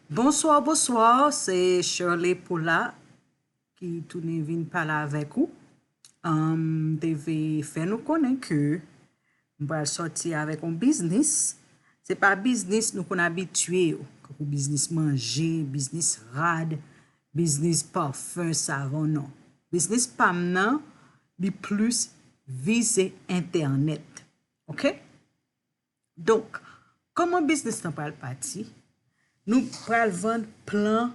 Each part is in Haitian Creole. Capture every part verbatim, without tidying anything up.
Bonswa, bonswa, se Shirley Paula ki tounen vin pale avèk ou. M te vle fè nou konnen ke m pral sòti avèk yon biznis. Se pa biznis nou konn abitye yo, kankou biznis manje, biznis rad, biznis pafen, savon, non. Biznis pa m nan, li plis vize entènèt. Oke? Donk, kòman biznis lan pral pati? Nou pral vann plan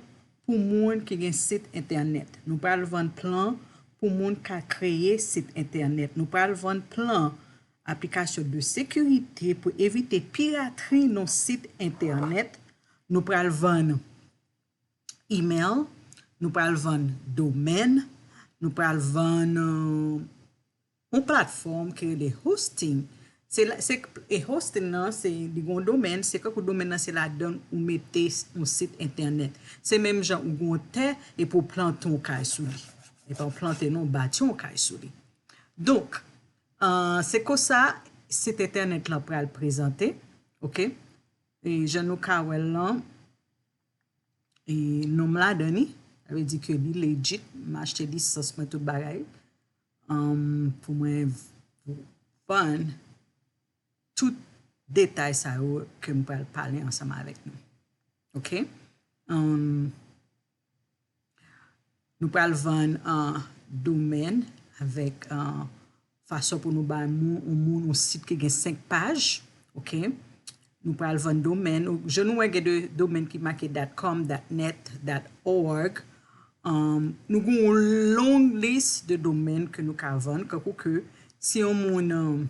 pou moun ki gen sit entènèt. Nou pral vann plan pou moun ka kreye sit entènèt. Nou pral vann plan aplikasyon de sekirite pou evite piratri nan sit entènèt. Nou pral vann email, nou pral vann domèn, nou pral vann yon platfòm ki rele hosting. Se, se, e hosting nan, se, li gen yon domèn, se kankou domèn nan se ladan ou mete yon sit entènèt. Se menm jan ou gen yon tè epi ou plante yon kay sou li. E pa ou plante non, ou bati yon kay sou li. Donk, uh, se konsa sit entènèt lan pral prezante. Oke? E jan nou ka wè l lan, e non m ladan li, sa vle di ke li legit, m achte lisans mwen, tout bagay, um, pou mwen v- vann tout detay sa yo ke m pral pale ansanm avèk nou. Oke? Um, nou pral vann uh, domèn avèk uh, fason pou nou bay moun, yon moun, yon sit ki gen senk paj. Oke? Nou pral vann domèn. Jan nou wè gen de domèn ki make dot com, dot net, dot org. Um, nou gen yon long lis de domèn ke nou ka vann. Kankou ke si yon moun um,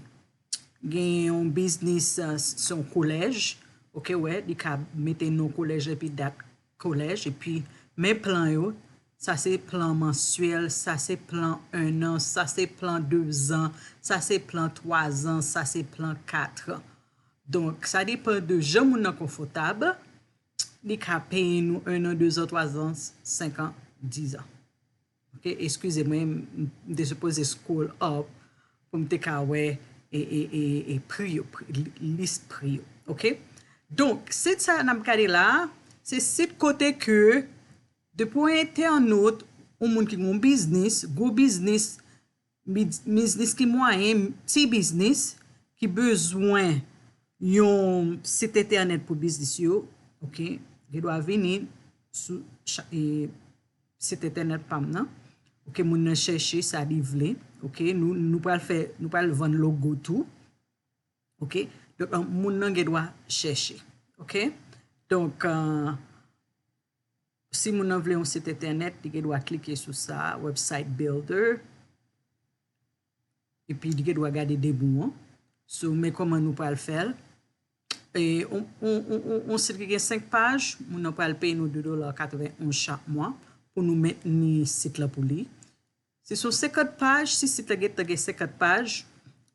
gen yon biznis, uh, se yon kolèj, oke, wè, li ka mete non kolèj epi dot kolèj, epi men plan yo, sa se plan mansyèl, sa se plan en an, sa se plan de zan, sa se plan twa zan, sa se plan kat an. Donk, sa depann de jan moun nan konfòtab, li ka peye nou en an, de zan, twa zan, senk an, diz an. Oke, eskize mwen, m te sipoze scroll up pou m te ka wè e, e, e, e pri yo, pri, lis pri yo. Oke? Donk, sit sa n ap gade la, se sit kote ke depi yon entènot, yon moun ki gen yon biznis, gwo biznis, biznis ki mwayen, ti biznis, ki bezwen yon sit entènèt pou biznis yo, oke, gen dwa vini sou sit entènèt pa m nan. Oke, moun nan chèche sa li vle. Oke, nou, nou pral fè, nou pral vann logo tou. Oke, donk moun nan gen dwa chèche. Oke, donk si moun nan vle yon sit entènèt, li gen dwa klike sou sa, website builder. Epi li gen dwa gade debou an. So, men kòman nou pral fè l. E, on, on, on, on, on sit ki gen senk paj, moun nan pral peye nou de dola katrevenn onz chak mwa pou nou mentni sit la pou li. Si se yon senkant paj, si sit la gentan gen senkant paj,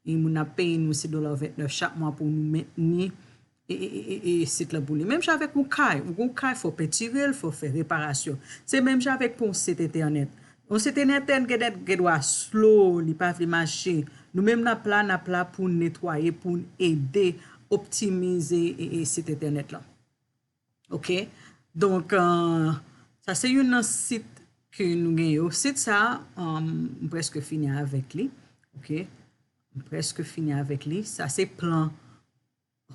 e moun nan ap peye nou se dola ventnèf chak mwa pou nou mentni e, e, e, e, e sit lan pou li. Menm jan avèk yon kay, ou gen yon kay, fò pentire l, fò fè reparasyon. Se menm jan avèk pou yon sit entènèt. Yon sit entènèt gen, gen dwa slow, li pa vle mache. Nou menm n ap la, n ap la pou n netwaye, pou n ede optimize e, e sit entènèt lan. Oke? Donk, uh, sa se youn nan sit ke nou gen yo. Sit sa, um, m prèske fini avèk li. Oke? M prèske fini avèk li. Sa se plan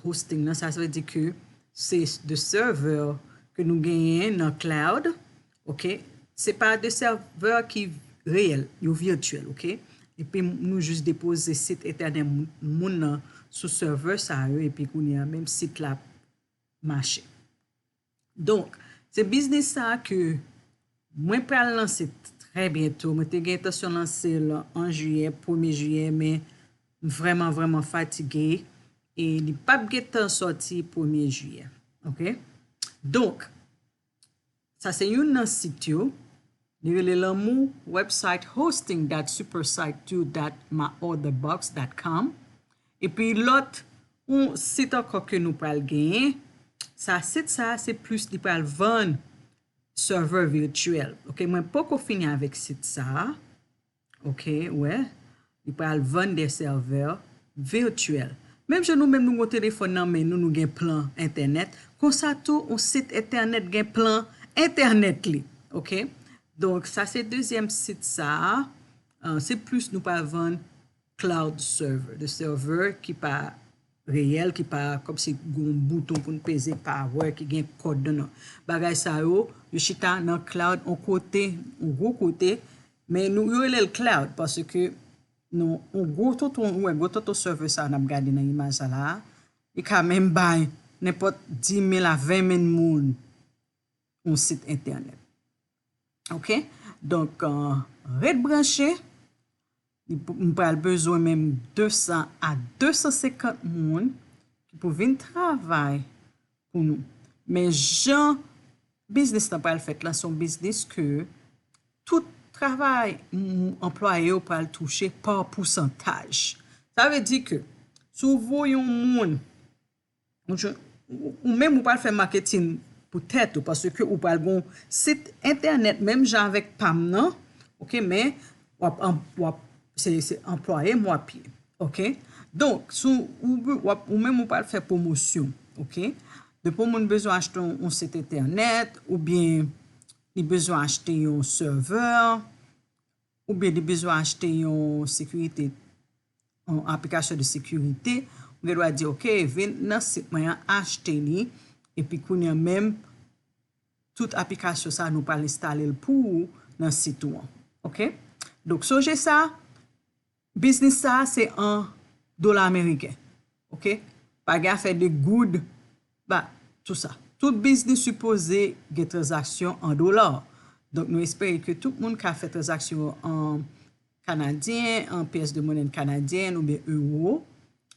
hosting nan, sa vle di ke se de server ke nou genyen nan cloud, oke? Se pa de server ki reyèl, yo virtyèl, oke? Epi nou jis depoze sit entènèt moun nan sou server sa yo, epi kounye a menm sit la mache. Donk, se biznis sa ke mwen pral lanse trè byento. Mwen te gen entansyon lanse l an jiyè, premye jiyè, men m vrèman, vrèman fatige e li p ap gentan sòti premye jiyè. Oke? Donk, sa se youn nan sit yo. Li rele Lanmou, website hosting dot supersite two dot my order box dot com. Epi lòt, yon sit ankò ke nou pral genyen. Sa, sit sa, se plis li pral vann server virtyèl. Oke, mwen poko fini avèk sit sa. Oke, wè. Li pral vann de server virtyèl. Menm jan nou menm nou gen yon telefòn nan men nou, nou gen plan entènèt. Konsa tou, yon sit entènèt gen plan entènèt li, oke? Donk, sa se dezyèm sit sa a. Ah, se plis nou pral vann cloud server, de server ki pa reyèl, ki pa kòmsi gon bouton pou n peze, pa wè, ki gen kòd nan. Bagay sa yo, yo chita nan cloud, on kote, on gwo kote, men nou, yo rele l cloud, paske nou, on gwo tonton, ou wè, gwo tonton server sa a n ap gade nan imaj sa la, li ka menm bay nenpòt dis mil a ven mil moun yon sit entènèt. Oke? Donk, euh, ret branche. M pral bezwen menm de san a de san senkant moun ki pou vin travay pou nou. Men jan biznis lan pral fèt la, se yon biznis ke tout travay, m, anplwaye yo pral touche pa pousantaj. Sa vle di ke si w voye yon moun, ou, ou, ou menm ou pral fè maketin pou tèt ou, paske ou pral gon sit entènèt menm jan avèk pa m nan, oke, men w ap, w ap, se, se anplwaye m w ap ye, oke? Donk, si w, w ap, ou menm ou pral fè pwomosyon, oke? Depi yon moun bezwen achte yon, yon sit entènèt, oubyen li bezwen achte yon servè, oubyen li bezwen achte yon sekirite, yon aplikasyon de sekirite, ou gen dwa di, oke, vin nan sit mwen an, achte li, epi kounye a menm, tout aplikasyon sa, nou pral enstale l pou ou nan sit ou an. Oke? Donk, sonje sa, biznis sa, se an dola ameriken. Oke? Pa gen afè de goud, ba, tout sa. Tout biznis sipoze gen tranzaksyon an dola. Donk, nou espere ke tout moun ka fè tranzaksyon an kanadyen, an pyès de monnen kanadyèn oubyen ewo.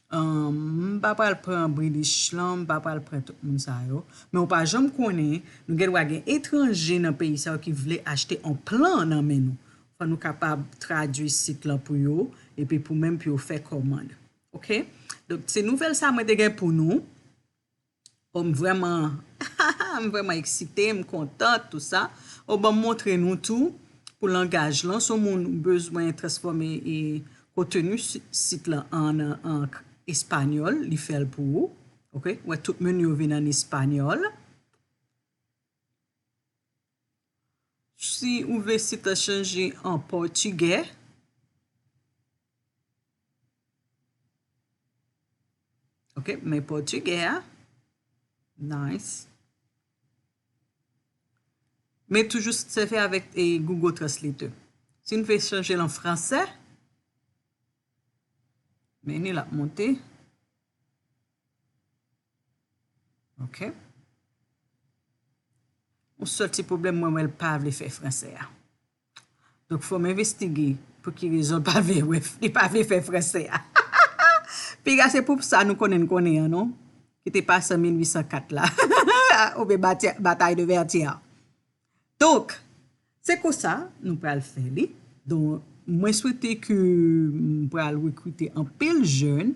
Ahn, m pa pral pran British lan, m pa pral pran tout moun sa yo. Men w pa janm konnen, nou gen dwa gen etranje nan peyi sa yo ki vle achte on plan nan men nou. Fò nou kapab tradui sit lan pou yo, epi pou menm pou yo fè kòmand. Oke? Donk, se nouvèl sa mwen te gen pou nou. Oh, m vrèman, m vrèman eksite, m kontan, tou sa. Oh, ban m montre nou tou, pou langaj lan, si yon moun bezwen transfòme e konteni si-, sit lan an, an espanyòl, li fè l pou ou. Oke? Ou wè, tout meni yo vin an espanyòl. Si ou vle sit lan chanje an pòtigè, ok, men pòtigè a. Nice. Men toujou sèvi avèk, e, Google Translator. Si n vle chanje l an fransè, men ni l ap monte. Ok. Yon sèl ti pwoblèm, mwen wè l pa vle fè fransè a. Donk, fò m envestige pou ki rezon l pa vle, wè, li pa vle fè fransè a. Piga se pou sa nou konnen n konnen an, non? Ki te pase an mil uit san kat la. Oubyen batay, batay de Vètyè. Donk, se konsa nou pral fè li. Donk, mwen swete ke m pral rekrite anpil jèn.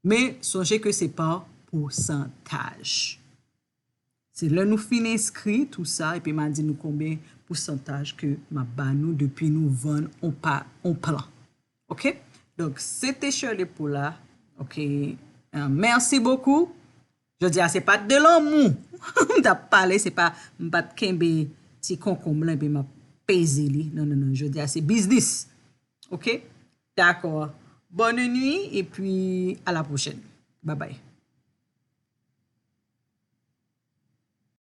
Men sonje ke se pa pousantaj. Se lè nou fin enskri tou sa, epi m a di nou konbyen pousantaj ke m ap ba nou depi nou vann on pa, on plan. Ok? Donk, se te Shirley Paul la. Ok? Euh, merci beaucoup. Jodi a, se pa t de lanmou. M t ap pale, se pa, m pa t kenbe ti konkonm lan, epi m ap peze li. Non, non, non. Jodi a, se biznis. Ok? Dakò. Bonne nuit, epi à la prochaine. Bye bye.